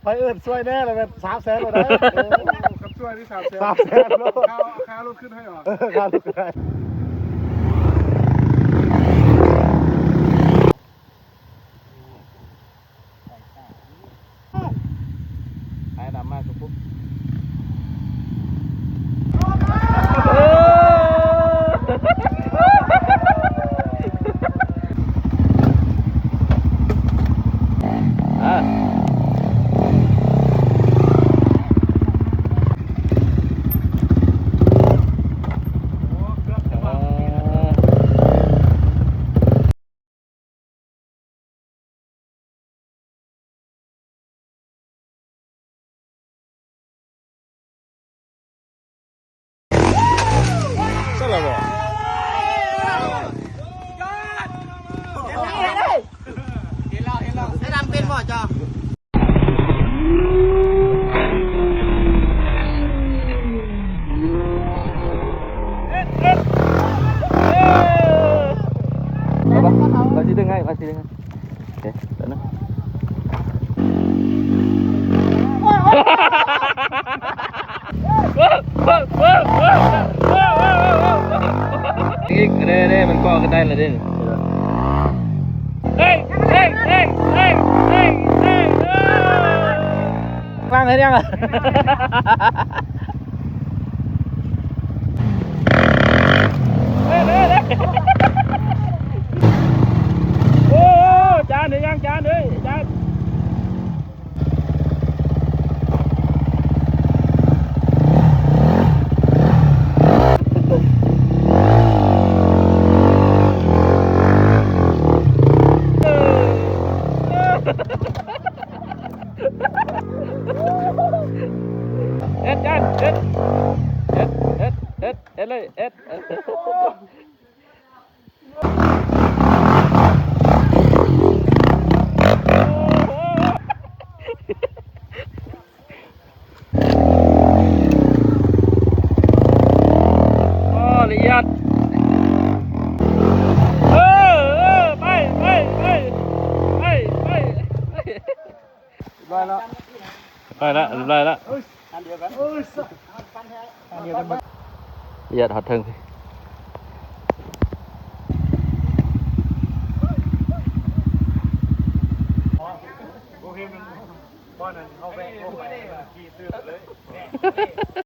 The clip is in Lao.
ໄປເອີ້ນຊ່ວຍແດ່ລະແມ່ນສາມແສນໂລດໄດ໋. ໂອ້ ຄັນຊ່ວຍນີ້ສາມແສນ ສາມແສນໂລດ ຄ່າ ຄ່າລົດຂຶ້ນໃຫ້ຫວາ? ເອີ ຄ່າລົດຂຶ້ນໃຫ້. ໄອ້ດຳມາສຸກປຸກ ເອົາປະ ວ່າຊິດຶງໃຫ້ ວ່າຊິດຶງໃຫ້ ເອີ ແປັບໜຶ່ງ ອີກເດ້ ເດ້ ມັນກໍຂຶ້ນໄດ້ລະເດ້. ເຮີ້ຍ ເຮີ້ຍ ເຮີ້ຍ ເຮີ້ຍ ເຮີ້ຍ ເຮີ້ຍ ເຮີ້ຍ ຫຼັງເຮັດຫຍັງອະ? ເຮີ້ຍ ເຮີ້ຍ ເຮີ້ຍ ໂອ້ ຈານ ເຮັດຫຍັງ ຈານເອີຍ ຈານ. ເຮັດ ຈານ ເຮັດ ເຮັດ ເຮັດ ເຮັດ ເຮັດເລີຍ ເຮັດ. ອໍ ລະອຽດ ເອີ ເອີ ໄປ ໄປ ໄປ ໄປ ໄປ. ໄດ້ແລ້ວ ໄດ້ແລ້ວ ໄດ້ແລ້ວ ອັນດຽວກັນ ອັນດຽວກັນ ລະອຽດຮອດເທິງ. ໂອເຄ ມັນ ບ່ອນນັ້ນເຮົາແວະລົງໄປຂີ່ຕື່ມເລີຍ.